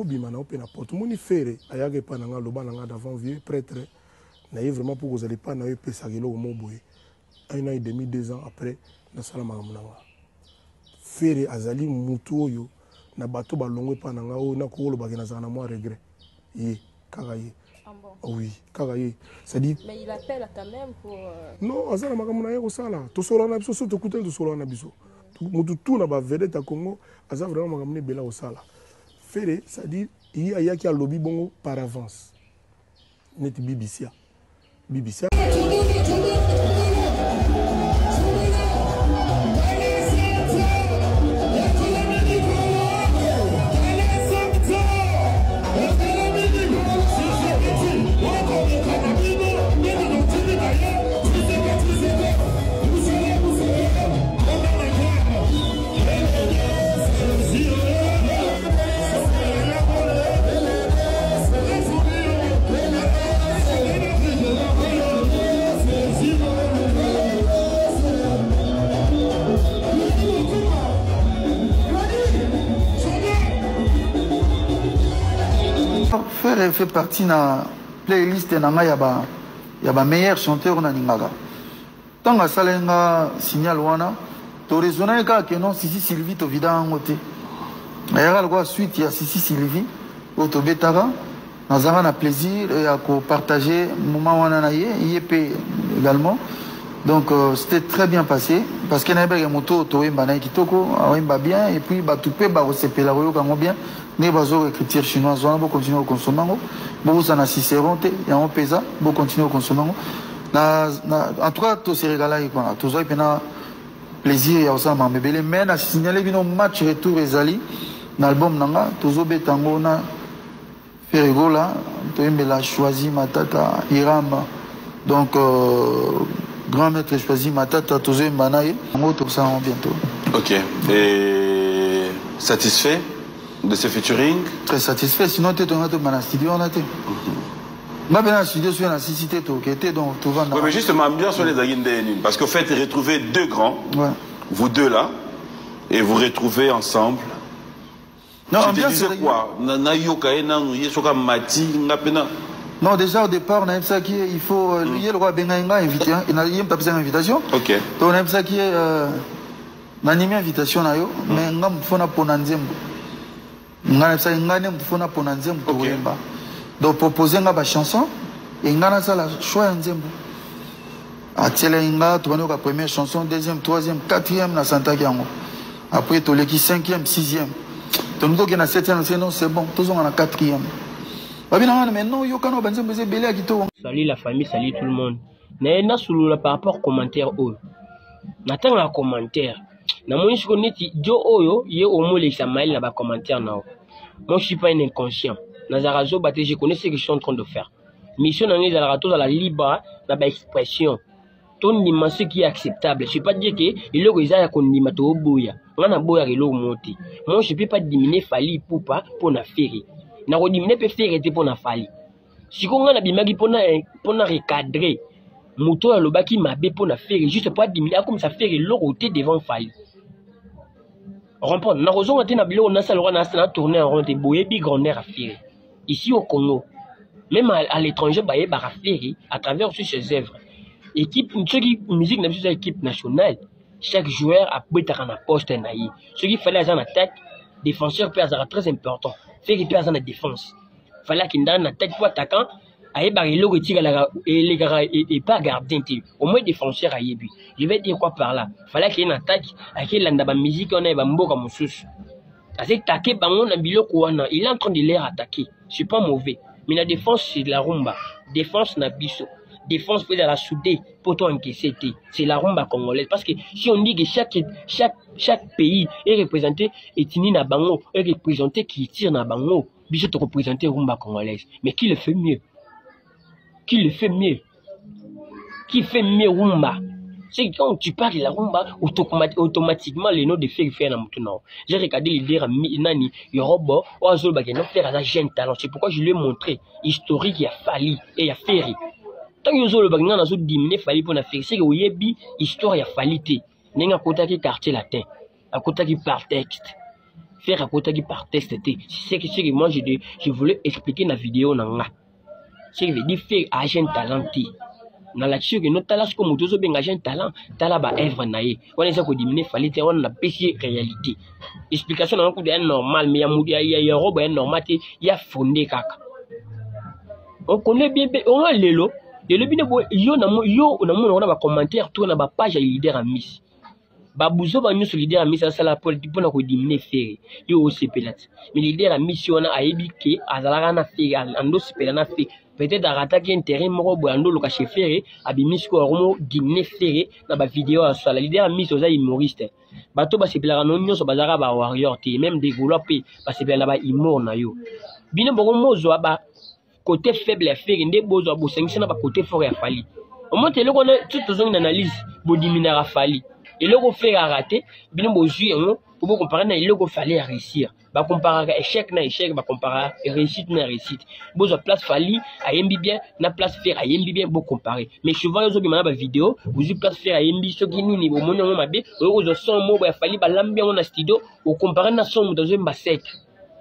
Obima na yo mpe na poto. Omoni Ferre ayaka epa na nga aloba na nga d'avant vieux pretre na ye vraiment mpo kozala epa na yo epesaka eloko moko boye un an et demi 2 ans après nasala makambo na nga. Ferre azali mutu oyo na bato balongwe epa na nga oyo nakoki koloba ke nazala na mwa regret ye kaka ye. Ah bon? Oui, kaka ye. C'est-à-dire Mais il appelle quand même pour Non, aza na makambo na ye kosala. Tosololaka na biso soki tokutani tosololaka na biso. Mutu tout na ba vedette ya Congo aza vraiment makambo na ebele kosala. Ferre, c'est-à-dire ye ayaki alobi bongo par avance. Neti Bibisia. Bibisia. Ferre fait partie na playlist na ngai ya ba ya ba meilleurs chanteurs na ningaka. Tango asalaki nga signal wana, to raisonnaki kaka que non Sisi Sylvie tovidaka yango te. Ayaka lokola suite ya Sisi Sylvie oyo tobetaka. Nazalaka na plaisir ya ko partager moment wana na ye, ye pe également. Donc c'était très bien passé parce que nayebaki moto oyo toyemba na ye kitoko, aoyemba bien et puis bato pe bakosepela koyoka yango bien. Ndenge bazo écriture chinoise wana, bo continuer ko consommer yango, bobosana Cicéron te, yango mpenza, bo continuer ko consommer yango. Na, na, en tout cas, to se régalaki quoi. Tozwaki mpena plaisir ya kosala makambo ebele, mais na signale bino match retour ezali na album na nga, tozobeta yango na Ferre Gola, toyembela Choisi Matata Hiram, donc grand maître Choisi Matata, tozoyemba na ye yango, tokosala yango bientôt. Ok, et satisfait de ce featuring? Très satisfait, sinon te tonga tobima na studio wana te. Nga mpe na studio soki nasisi te toke te, donc tovanda. Oui, mais justement, ambiance wana ezalaki nde nini? Parce qu'au fait, retrouver deux grands, vous deux là, et vous retrouvez ensemble. Non, Tu te ambiance disais ezalaki quoi? Na yoka ye nanu, ye soki amati, nga mpe na Non, déjà au départ, nayebisaki ye, il faut ye lokola abengai nga invité, hein, ye moto apesaki invitation. Donc nayebisaki ye, nandimi invitation na yo, mais nga moto fo napona nzembo. Nga nayebisaki nga nde moto fo napona nzembo tokoyemba. Donc propose nga ba chanson et nga nasala choix ya nzembo. Atielaki nga, tobandi koyoka première chanson, deuxième, troisième, quatrième, nasantaki yango. Après toleki cinquième, sixième. Tolingi tokende na septième, nase non, c'est bon, tozonga na quatrième. Babi na nga, mais non, yoka na banzembo eza ebele ya kitoko. Salut la famille, salut tout le monde. Naye nasolola par rapport commentaire oyo. Natangaka commentaire. Namoni siko neti jo oyo ye omolekisa mayele na ba commentaire na yo. Moi je suis pas un inconscient. Nazalaka zoba te, je connais ce que je suis en train de faire. Mission na ngai ezalaka tozala libre na ba expression. Tondima ce qui est acceptable. Je peux pas dire que eloko eza ya kondima toboya. Nga naboyaka eloko moko te. Moi je peux pas diminuer Fally Ipupa mpo na Ferre. Nakodiminuer mpe Ferre te mpo na Fally. Sikoyo nga nabimaki mpona recadrer moto oyo alobaki mabe mpo na Ferre, juste mpo adiminuer, akomisa Ferre eloko te devant Fally. Comprendre? Nakozonga te na biloko nasala lokola na tourner en rond te. Boyebi grandeur ya Ferre ici au Congo, même à l'étranger bayebaka Ferre à travers aussi ses œuvres. Équipe, soki musique na biso eza équipe nationale, chaque joueur abetaka na poste na ye. Soki Fally aza na attaque, défenseur mpe azalaka très important. Ferre mpe aza na défense. Fally akendaka na attaque mpo attaquant ayebaka eloko etikalaka elekaka epa gardien te, au moins défenseur ayebi. Je vais dire quoi par là? Fally akende na attaque, akelanda ba musique wana ya bamboka mosusu, attaquer bango na biloko wana, il est en train de les attaquer, c'est pas mauvais. Mais la défense, c'est la rumba. Défense na biso, défense peut la souder pour toi encaisser te, c'est la rumba congolaise. Parce que si on dit que chaque pays est représenté, ethnie na bango est représenté, qui tire na bango, biso te représenter rumba congolaise. Mais qui le fait mieux? Qui le fait mieux? Qui fait mieux rumba? C'est quand tu parles de la rumba, automatiquement le nom de Ferre fait na mutu na. J'ai regardé l'idée nani Yorobo, Oazol Bageno Ferre a jeune talent. C'est pourquoi je lui ai montré historique ya Fally et ya Ferre. Tant que Yozolo Bageno na zo diminuer Fally pour na Ferre, c'est que oyebi histoire ya Fally te. Ndenge akotaki Quartier Latin, akotaki par texte. Ferre akotaki par test te. C'est ce que moi je voulais expliquer na vidéo na nga. Ce qui veut dire Ferre aza jeune talent te. Nalakisi yo ke no, tala siko moto ozobenga jeune talent, tala ba œuvre na ye wana eza kodiminuer Fally te. Wana napesi ye réalité, explication nango kutu ya normal, mais ya robo ya normal te, ya fonde kaka. On connaît bien onga lelo lelo bino yo na yo namona wana bacommentaire to na bapage ya leader ya miss babuzoba nyonso. Leader ya misi asala mpona kodiminuer Ferre, yo osepela te. Mais leader ya misi wana ayebi ke azalaka na Ferre, andosepela na Ferre. Peut-être arataki intérêt moko boye, andoluka chez Ferre, abimi sikoyo akomo diminuer Ferre na bavideo asala. Leader ya misi, oza humoriste, bato basepelaka no nyonso bazalaka bawarrior te, même des Gaulois mpe basepela na bahumour na yo. Bino bokomozwa ba côté faible ya Ferre nde bozwa, bosangisi na bacoté fort ya Fally. Omoni eloko wana ti tozongi na analyse, bodiminaka Fally. Eloko Ferre araté, bino bozwi yango po bocomparer na eloko Fally ya réussir. Bacomparaka échec na échec, bacomparaka réussite na réussite. Bozwa place Fally ayembi bien na place Ferre ayembi bien, bocomparer. Mais souvent ozobima na bavideo, ozwi place Ferre ayembi soki nini, omoni yango mabe, oyo kozwa son moko ya Fally balambi yango na studio, ocomparer na son moto azoyemba sec.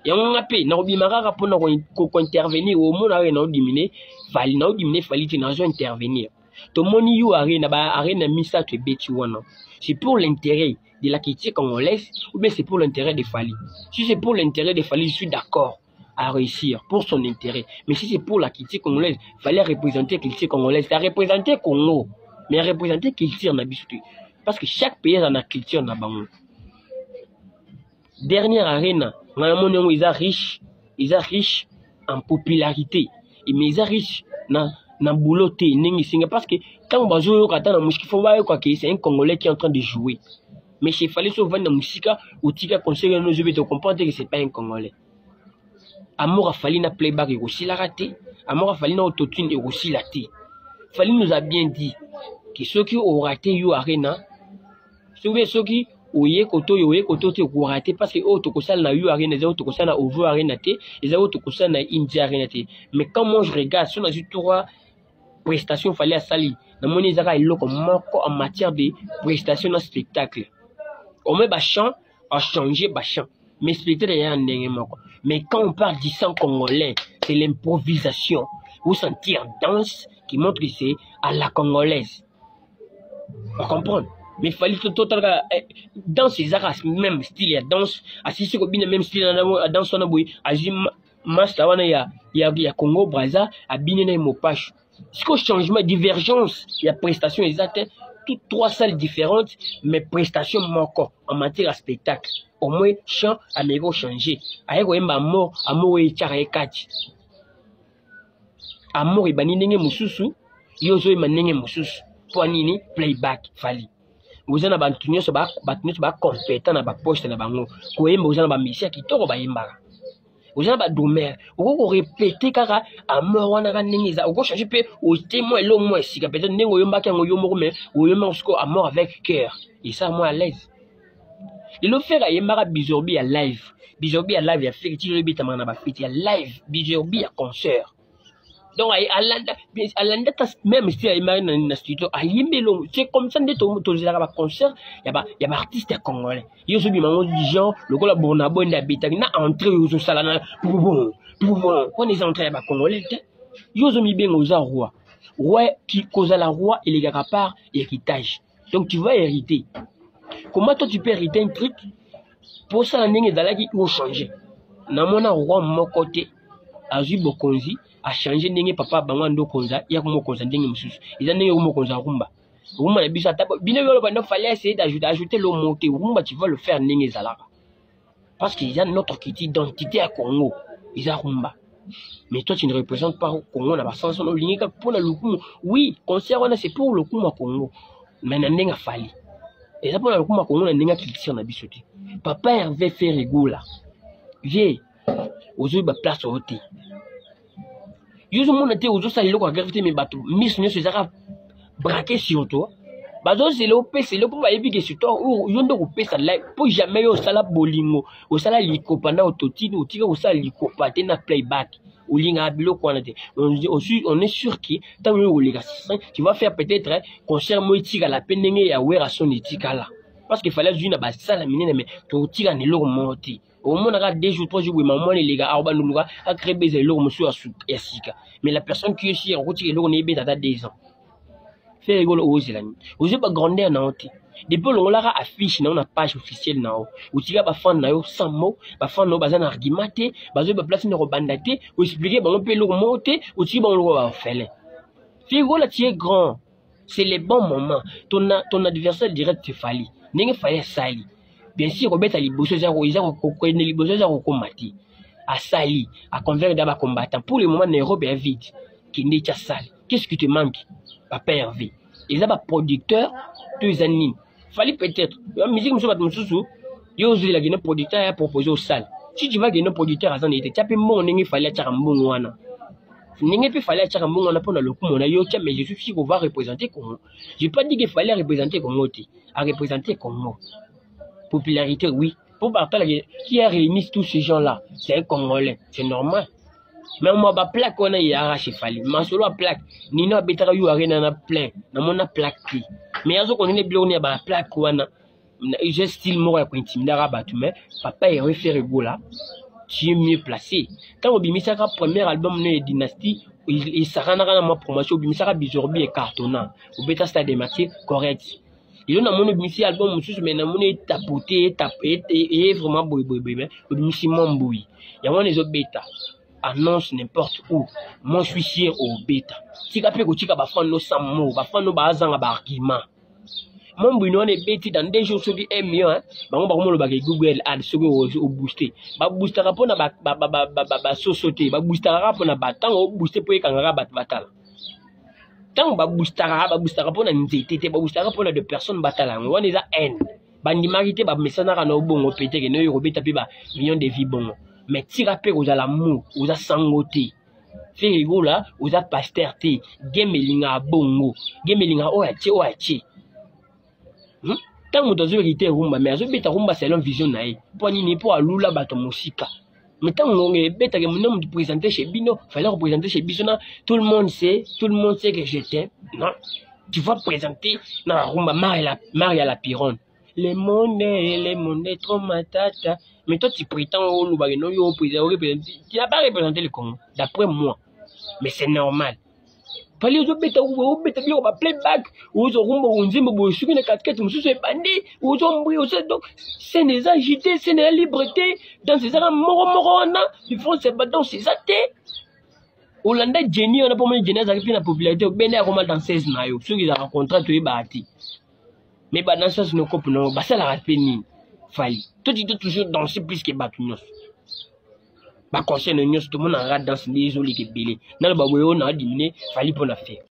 Yango nga mpe nakobima kaka mpona kointervenir. Omona oyo naodiminuer Fally, naodiminuer Fally te, nazo intervenir. Tomoni U Arena, ba arena misato ebeti wana, c'est pour l'intérêt de la culture congolaise ou bien c'est pour l'intérêt de Fally? Si c'est pour l'intérêt de Fally, je suis d'accord à réussir pour son intérêt. Mais si c'est pour la culture congolaise, fallait représenter la culture congolaise, ça représenter Congo, mais représenter culture na biso te. Parce que chaque pays a na culture na bango. Dernière arena, nga namoni yango eza riche en popularité, mais eza riche na boulot te ndenge esenga, parce que ntango bazoyoka ata na mosika, faut bayoka ke c'est un Congolais qui est en train de jouer. Mais chez Fally, so ovandi na mosika, otika conseil wana ozobeta, ocomprendre te que c'est pas un Congolais. Amour afali na playback ekosilaka te, amour afali na autotune ekosila te. Fally nous a bien dit ke soki orater U Arena, soki soki oye koto oyo, oye koto te, okorater, parce que oyo tokosala na U Arena eza oyo tokosala na Ovo Arena te, eza oyo tokosala na India Arena te. Mais quand moi je regarde, so nazwi trois prestation Fally asali, namoni ezaka eloko moko en matière de prestation na spectacle. Au moins bachant achanger bachant, mais spectacle eya ndenge moko. Mais quand on parle du sang congolais, c'est l'improvisation, vous sentir danse qui montre que c'est à la congolaise, on comprend. Mais Fally totalaka danse ezaka même style ya danse, asisi kobina même style ya danse wana boye, azwi master wana ya Congo Braza, abini na ye mopasho. Sikoyo changement, divergence ya prestation eza te. Toutes trois salles différentes, mais prestation moko en matière ya spectacle. Au moins chant ameki kochanger, aye koyemba amour. Amour oyo etiaka ye kati, amour ebandi ndenge mosusu, ye ozoyemba ndenge mosusu. Mpo nini? Playback. Fally oza na bato nyonso, bato nyonso bacompétent na baposte na bango koyemba. Oza na bamisi ya kitoko bayembaka, oza na badrummer, okoki korépéter kaka amour wana kaka ndenge eza. Okochanger mpe ote mwa eloko mwa esika, peut-être ndenge oyombaki yango yo moko, mais oyombaki sikoyo amour avec cœur, esala mwa à l'aise. Lelo Ferre ayembaka bizorbi ya live, bizorbi ya live ya Ferre ti lelo ebetamaka na bafeti ya live, bizorbi ya concert. Donc alanda, alanda ta même style ayembaki na studio, ayembi elongo. C'est comme ça nde tozelaka baconcert ya baartiste ya congolais. Ye ozobima yango du genre lokola Burna Boy nde abetaki na entrée oyo ozosala na bon bon, wana eza entrée ya bacongolais te. Yo ozomibenga oza roi. Roi, kozala roi elekaka par héritage, donc tu vas hériter. Comment toi tu peux hériter un truc mpo osala ndenge ezalaki, ochanger? Namona roi moko te azwi bokonzi, achanger ndenge papa bango ando okonza, ya komokonza ndenge mosusu. Eza ndenge komokonza rumba, rumba na biso. Ata bino boloba no, fallait essayer d'ajouter, ajouter le mot te. Rumba, tu vas le faire ndenge ezalaka, parce qu'il y a notre culture, identité ya Congo eza rumba. Mais toi, tu ne représentes pas Congo na basens wana. Olingi kaka mpona lokumu. Oui, concert wana, c'est pour lokumu ya Congo, mais na ndenge afali eza mpona lokumu ya Congo, na ndenge ya culture na biso te. Papa Hervé, Ferre Gola, vie ozoyeba place oyo te. Yo ozomona te, ozosala eloko ya grave te, mais bato miso nyonso ezaka braqué sur toi, bazozela opesa eloko mpo bayebi ke surtout yo nde okopesa live. Mpo jamais yo osala bolingo, osala likopa na autotune, otika kosala likopa te na playback, olingaka biloko wana te. On est sûr que ntango oyo koleka, tu vas faire peut-être concert mo etikala mpe ndenge ya Werrason etikala, parce que fallait azwi na basala minene, mais tokotika na eloko moko te. Omonaka 2 jours, 3 jours boye, mamwana eleka akobanda oluka acrée beza eloko mosusu ya sika. Mais la personne qui est sûre akotika eloko na ebeta ata 2 ans. Ferre Gola, ozela nini? Ozwi bagrandeur na yo te. Depuis olongolaka affiche na yo na page officielle na yo, otika bafan na yo sans mot. Bafan na yo baza na argument te, bazwi baplace na kobanda te, oexpliquer bango mpe eloko moko te, otiki bango lokola baorphelin. Ferre Gola, tu es grand, c'est le bon moment. Ton adversaire direct, c'est Fally. Ndenge Fally asali, bien sûr kobeta liboso eza kokende liboso, eza kokóma te. Asali aconvaincre da bacombattant. Pour le moment na Europe ya vide, kende tia sali. Qu'est-ce qui te manque, papa Hervé? Eza baproducteur to eza nini? Fally peut-être musique mosusu, bato mosusu, yo ozoyelaki no producteur ya propose osala. Si tu vas kende producteur aza na ye te, tia mpe mbongo ndenge Fally atiaka mbongo wana, ndenge mpe Fally atiaka mbongo wana mpona lokumu na yo, tia. Mais je suis sûr qu'on va représenter Congo. J'ai pas dit que Fally représenter Congo te, a représenter Congo popularité, oui, pour batala qui a réuni tous ces gens là, c'est un Congolais, c'est normal. Mais moi, baplaque wana eyaka chez Fally. Masolo ya plaque nino abetaka yo Arena na plein, namona plaque te, mais azokonene biloko ni ya baplaque wana, j'ai style moko ya kointimidaka bato. Mais papa Hervé, Ferre Gola, tu es mieux placé. Ntango obimisaka premier album no ya Dynastie, esakanaka na mwa promotion, obimisaka Bizorbi, ecartonna, obeta Stade de Martyr, correct. Lelo namoni obimisi album mosusu, mais namoni etapote eye vraiment boyeboyeboye, mais obimisi mwa mbui, yango wana ezobeta annonce n'importe où. Moi, je suis sûr obeta. Tika mpe kotika bafan no sans mot, bafan no baazanga baargument. Mwa mbwino wana ebeti dans 2 jours soki 1 million, bango bakomolobaka Google Ad. Soki obooste, baboostaka mpona basoso te, baboostaka kaka mpona bato. Ntango obooste mpo ekangaka bato batala, ntango baboostaka, baboostaka mpona nzete te, baboostaka mpona de personne batala. Yango wana eza haine, bandimaki te, bamesanaka na obongo peteke noyo kobeta mpe bamillion de vues bongo. Mais tika mpe kozala mu oza sango te, Ferre Gola, oza pasteur te. Game elingaka bongo, game elingaka oyo atie, oyo atie. Ntango moto azoyeki te rumba, mais azobeta rumba selon vision na ye. Mpo nini? Mpo alula bato mosika. Mais ntango ngonga ebetaka, mona moto présente chez bino, fallait représenter chez biso na tout le monde sait, tout le monde sait que je t'aime. Non, tu vas présenter na rumba Maria la Pironne, le monde, le monde est trop matata. Mais toi, tu prétends olobaka no yo représenter, tu n'as pas représenté le Congo d'après moi, mais c'est normal. Fally ozobeta, obeta biloko ba playback, ozorumba nzembo boye, soki na katikati mosusu ebandi, ozombri oza. Donc scène eza agité, scène eza libre te, danse ezaka moko moko wana, différence ya badanse eza te. Olanda Jenny wana mpo moni Jenny azalaki mpe na popularité, obende akoma danseuse na yo. Soki ezalaka contrat, toyebaka te. Mais badanseuse no kope no basalaka mpe nini? Fally, toi, tu dois toujours danser plus que bato nyonso. Baconcert nyonso tomonaka danse nde ezoleka ebele. Naloba boye oyo na adimine Fally mpo na Ferre.